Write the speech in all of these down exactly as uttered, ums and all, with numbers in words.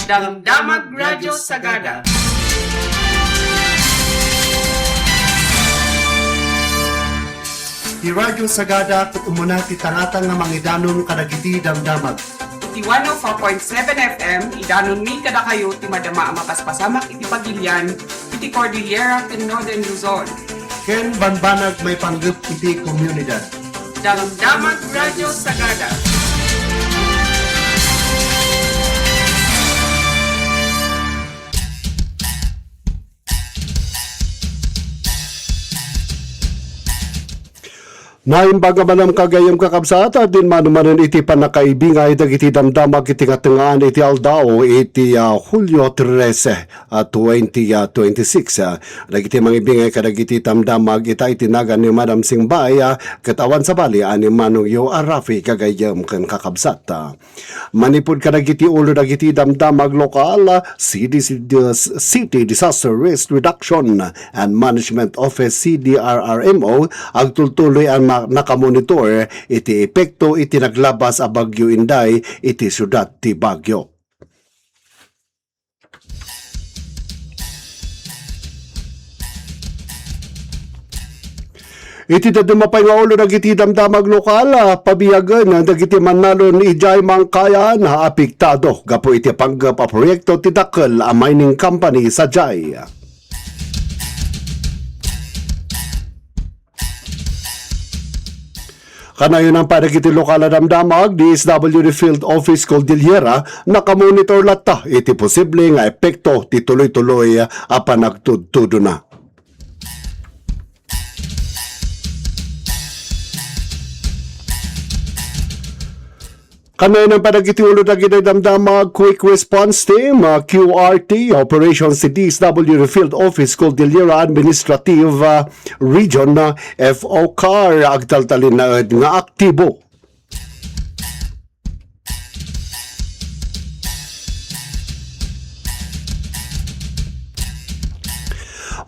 Damdamag Radyo Sagada. Ti Radyo Sagada ket umuna ti tangatang nga mangidanon kadagiti damdamag. Iti one oh four point seven F M, idanonmi kadakayo ti madama a mapaspasamak iti pagilian iti Cordillera ken Northern Luzon. Ken bambanag maipanggep iti komunidad. Damdamag Radyo Sagada. Naimbag a manem, kagayyem kakabsat, a din manumanen iti pannakaibingay dagiti damdamag iti ngatengngaan iti aldaw iti, ah, Hulio trese, ah, twenty, ah, twenty-six, ah. Dagiti mangibingay kadagiti damdamag ita iti nagan ni Madam Singbay, ah, ket awan sabali a ni Manong Yo a Rafi, kagayyem ken kakabsat, ah. Manipud kadagiti ulo dagiti damdamag lokal, C D C, City Disaster Risk Reduction and Management Office, C D R R M O, agtultuloy a ma-, nakamonitor iti epekto iti naglabas a Bagyo Inday iti siudad ti Baguio. Iti dadduma pay nga ulo dagiti damdamag lokal, ah, pabiagen dagiti mannalon idiay Mangkayan, ah, apektado gapu iti panggep a proyekto ti dakkel a mining company sadiay. Kanayonan pay dagiti lokal a damdamag, D S W D Field Office Cordillera, nakamonitor latta iti posible nga epekto ti tuloy-tuloy a panagtudtudona. Kanayonan pay dagiti ulo dagiti damdamag, Quick Response Team, ah, Q R T, Operations ti D S W D Field Office Cordillera Administrative, ah, Region, ah, F O CAR, agtaltalinaed nga aktibo.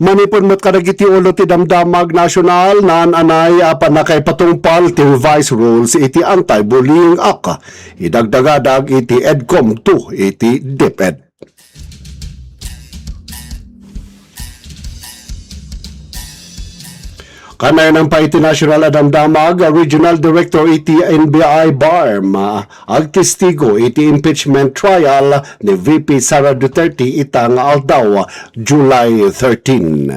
Manipud met kadagiti ulo ti damdamag nasional, naan-anay a pannakaipatungpal ti revised rules iti Anti-Bullying Act. Idagdagadag iti EDCOM two iti DepEd. Kanayonan pay iti nasional a damdamag, Regional Director iti N B I BARMM, agtestigo iti impeachment trial ni V P Sara Duterte ita nga aldaw, July thirteen.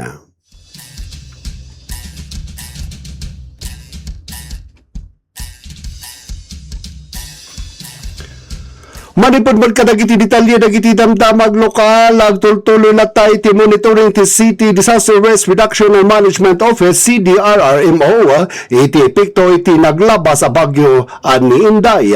Manipud met kadagiti detalye dagiti damdamag lokal, agtultuloy latta iti monitoring ti City Disaster Risk Reduction and Management Office, C D R R M O, iti epekto iti naglabas a bagyo a ni Inday.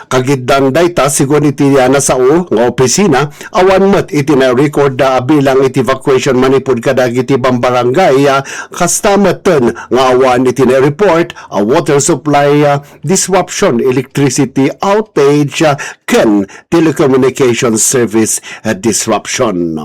Kagiddan dayta, sigun iti, ah, nasao nga opisina, awan met iti na-record a bilang iti evacuation manipud kadagiti bambarangay, ah, kasta metten nga awan iti na-report a water supply, ah, disruption, electricity outage, ah, ken telecommunication service, ah, disruption.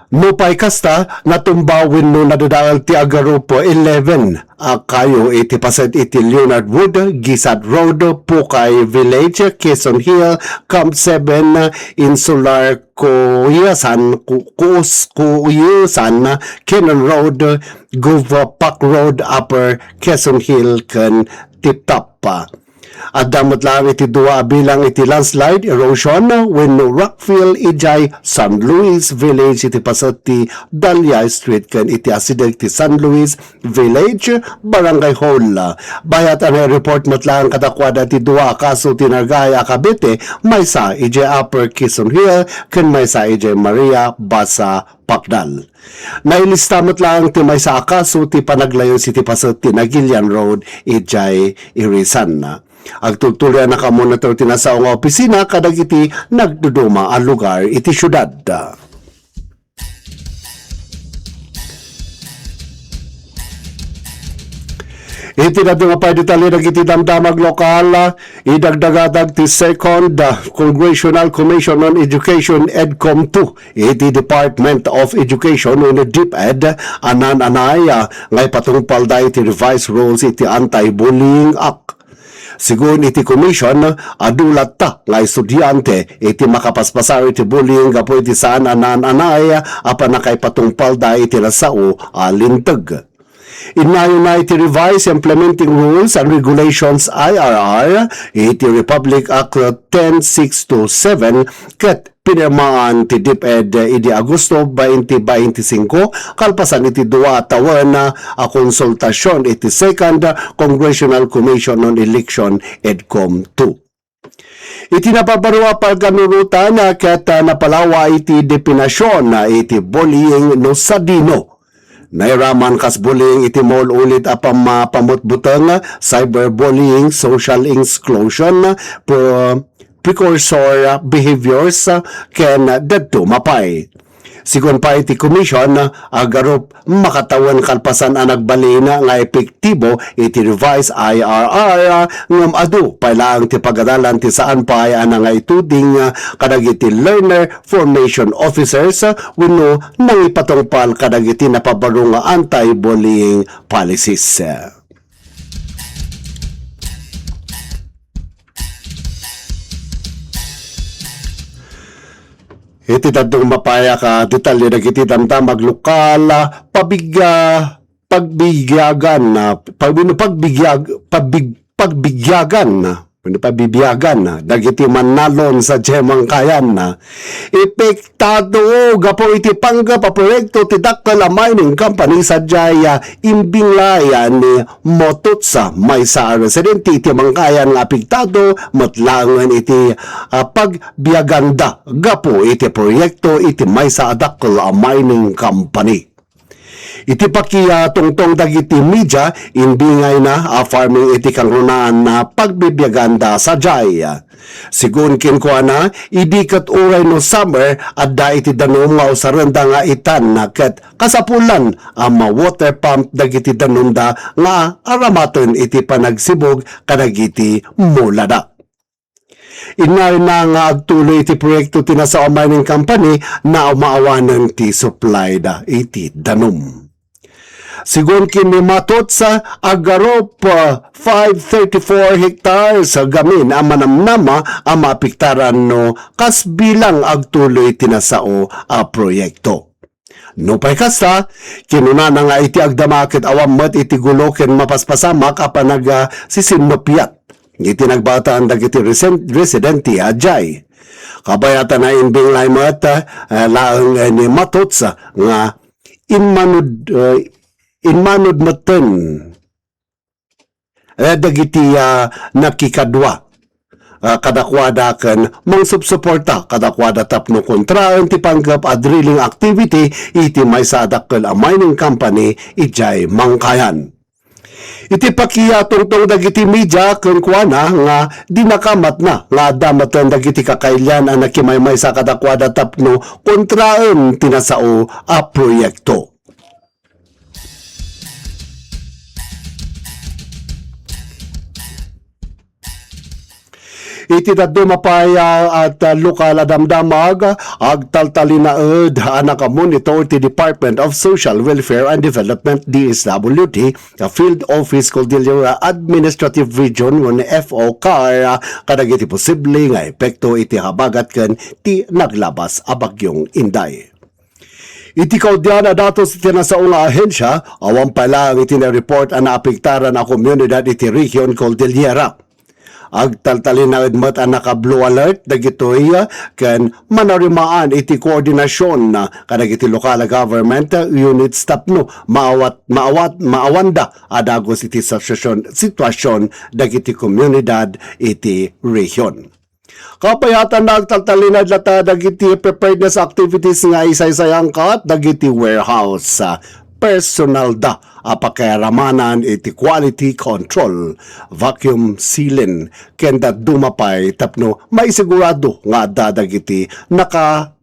Nupay kasta, natumba wenno nadadael ti agarupo eleven a kayo iti paset iti Leonard Wood, Gisat Road, Pukay Village, Quezon Hill, Camp seven, Insular Kuyasan, Ku-, Kus-, Kuyasan, Cannon Road, Gov Park Road, Upper Quezon Hill, ken Tiptap. Adda met laeng iti dua a bilang iti landslide erosion wenno rockfill idiay San Luis Village iti paset ti Dahlia Street ken iti asideg ti San Luis Village Barangay Hall. Bayat a nai-report met laeng kadakuada ti dua a kaso ti naragay a kabete, maysa idiay Upper Quezon Hill ken maysa idiay Maria Basa, Pacdal. Nailista met laeng ti maysa a kaso ti panaglayus iti paset ti Nagilian Road idiay Irisan. Agtultuloy a nakamonitor ti nasao nga opisina kadagiti nagduduma a lugar iti siudad. Iti dadduma pay detalye dagiti damdamag lokal, idagdagadag ti Second Congressional Commission on Education, EDCOM two, iti Department of Education wenno DepEd, a naan-anay, ah, nga ipatungpalda iti revised rules iti Anti-Bullying Act. Sigun iti commission, adu latta nga estudiante iti makapaspasar iti bullying gapu iti saan a naan-anay a pannakaipatungpalda iti nasao a linteg. Innayonna iti Revised Implementing Rules and Regulations, I R R, iti Republic Act ten six two seven ket pinirmaan ti DepEd idi Agosto twenty twenty-five, kalpasan iti dua a tawen a konsultasion iti Second Congressional Commission on Election, EDCOM two. Iti napabarua pagkanurotan ket napalawa iti depinision iti bullying no sadino. Nairaman kas bullying iti maul-ulit a pamapamutbuteng, cyberbullying, social exclusion, pro-, precursor behaviors, ken dadduma pay. Sigun pay ti Commission, agarup makatawen kalpasan a nagbalin nga epektibo iti revised I R R ngem adu pay laeng ti pagadalan ti saan pay a nangaituding kadagiti learner formation officers wenno nangipatungpal kadagiti napabaro nga anti-bullying policies. Iti dadduma pay a detalye dagiti damdamag lokal, pabig-, ah, pagbiyagan, ah, pag-, pagbiyag-, pabig-, pagbiyagan, ah, wenno pabibiyagan, ah, dagiti mannalon sadiay Mangkayan, ah. Epektado gapu iti panggep a proyekto ti dakkel a mining company sadiay, ah, imbinglay, ah, ni Mototsa, maysa a residente iti Mangkayan nga apektado met laengen iti, ah, pagbiyaganda gapu iti proyekto iti maysa a dakkel a mining company. Iti pakiatungtong dagiti media, imbingayna a farming iti kangrunaan a pagbibiaganda sadiay. Sigun kenkuana, idi ket uray no summer, adda iti danum nga usarenda nga itan ket kasapulan a ma-water pump dagiti danumda nga aramaten iti panagsibug kadagiti mulada. Innayna nga agtuloy iti proyekto ti nasao a mining company na maawanen ti supply da iti danum. Sigun ken ni Matots, agarup, ah, five thirty-four hectares gamin a manamnama a maapektaran no kas bilang agtuloy ti nasao a proyekto. Nupay kasta, kinunana nga iti agdama ket awan met iti gulo ken mapaspasamak a panag-, ah, sisinnupiat iti nagbataan dagiti resen-, residente a diay. Kabayatan a imbinglay met, ah, laeng, eh, ni Matots, ah, nga inmanud, eh, inmanud metten eh, dagiti, ah, nakikadua, ah, kadakuada ken mangsupsuporta kadakuada tapno kontraen ti panggep a drilling activity iti maysa a dakkel a mining company idiay Mangkayan. Iti pakiatungtong dagiti media kenkuana nga dinakamatna nga adda metten dagiti kakailian a nakimaymaysa kadakuada tapno kontraen ti nasao a proyekto. Iti dadduma pay a, at, ah, lokal a damdamag, agtaltalinaed a nakamonitor ti Department of Social Welfare and Development, D S W D, a Field Office Cordillera Administrative Region wenno F O CAR, ah, kadagiti posible nga epekto iti habagat ken ti naglabas a Bagyong Inday. Iti kaudian a datos iti nasao nga ahensya, awan pay laeng iti na-report a naapektaran a komunidad iti rehiyon Cordillera. Agtaltalinaed met a naka-blue alert dagitoy ken manarimaan iti koordinasyon kadagiti lokal a government units tapno maawat, maawat, maawanda a dagus iti sitwasyon, sitwasyon dagiti komunidad iti rehiyon. Kapayatanna agtaltalinaed latta dagiti preparedness activities nga isaysayangkat dagiti warehouse, ah, personalda a pakiaramanan iti quality control, vacuum sealing, ken dadduma pay tapno maisigurado nga adda dagiti naka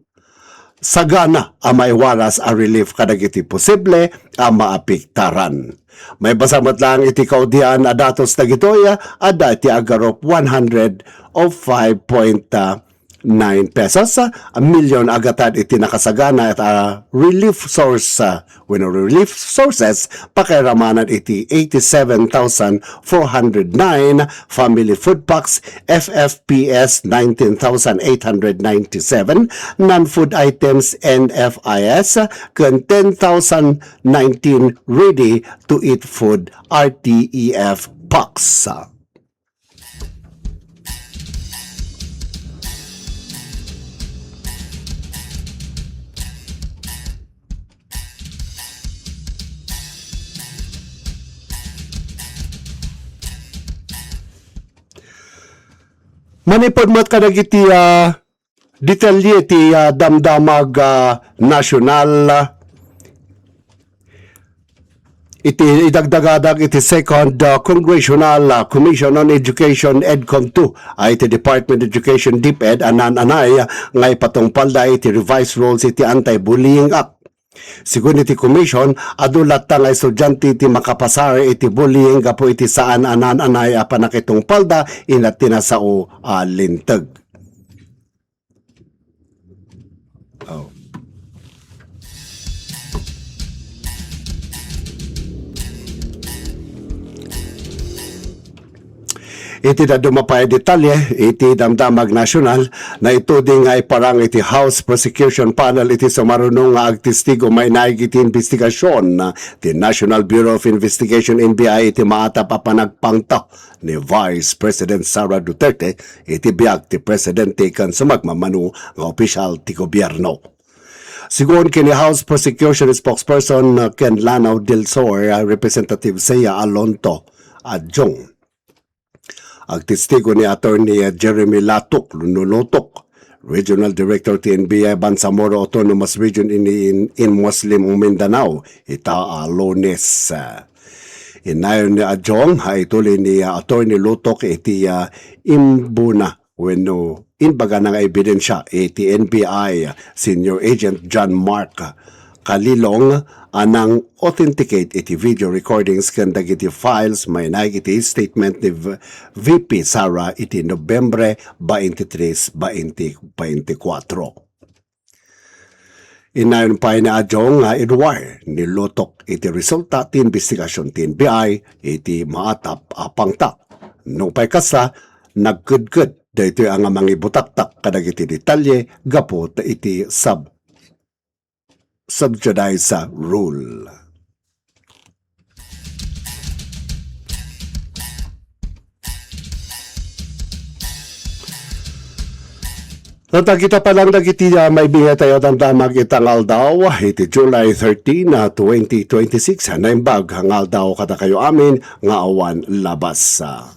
sagana a maiwaras a relief kadagiti posible a maapektaran. Maibasa met laeng iti kaudian a datos dagitoy, adda iti agarup one hundred o five point, ah, nine pesos. A million agatad iti nakasagana at, ah, relief source, ah, wenno relief sources, pakairamanan iti eighty-seven thousand four hundred nine, family food packs, F F P S, nineteen thousand eight hundred ninety-seven, non-food items, N F I S, ken ten thousand nineteen ready to eat food, R T E F packs. Manipud met kadagiti, ah, detalye ti, ah, damdamag, ah, nasyonal, ah, iti idagdagadag iti Second, ah, Congressional, ah, Commission on Education, EDCOM two, ay iti Department of Education, DepEd, a naan-anay, ah, nga ipatungpalda iti revised rules iti Anti-Bullying Act. Sigun iti commission, adu latta nga estudiante ti makapasar iti bullying gapu iti saan a naan-anay a pannakitungpalda inat ti nasao a linteg. Oh. Iti dadduma pay a detalye, iti damdamag nasyonal, naituding nga iparang iti House Prosecution Panel iti sumaruno nga agtestigo mainaig iti investigasyon ti National Bureau of Investigation, N B I, iti maatap a panagpangta ni Vice President Sara Duterte iti biag ti presidente ken sumagmamano nga opisyal ti gobierno. Sigun ken ni House Prosecution Spokesperson ken Lanao del Sur, Representative Zia Alonto Adjong. Agtestigo ni Attorney Jeremy Latok, Lunotok, Regional Director ti N B I Bangsamoro Autonomous Region in, in, in Muslim Mindanao, ita a Lunes. Inayon ni Adjong, ha ituli ni, ah, Attorney Lutok iti, ah, imbuna wenno imbagana nga ebidensya iti N B I Senior Agent John Mark Kalilong a nang-authenticate iti video recordings ken dagiti files mainaig iti statement ni V-, V P Sara iti Nobyembre twenty-three, twenty twenty-four. Inayon pay ni Adjong nga iduar ni Lutok iti resulta ti investigasyon ti N B I iti maatap a pangta. Nupay kasta, nagkedked daytoy a nga mangibutaktak kadagiti detalye gapu ta iti sub-, subjudice rule. Nagkita pa lang dagiti, ah, maibingan tayo damdamag ita nga aldaw, iti July thirteen, ah, twenty twenty-six, naimbag nga aldaw kadakayo amin nga awan labas. Ah,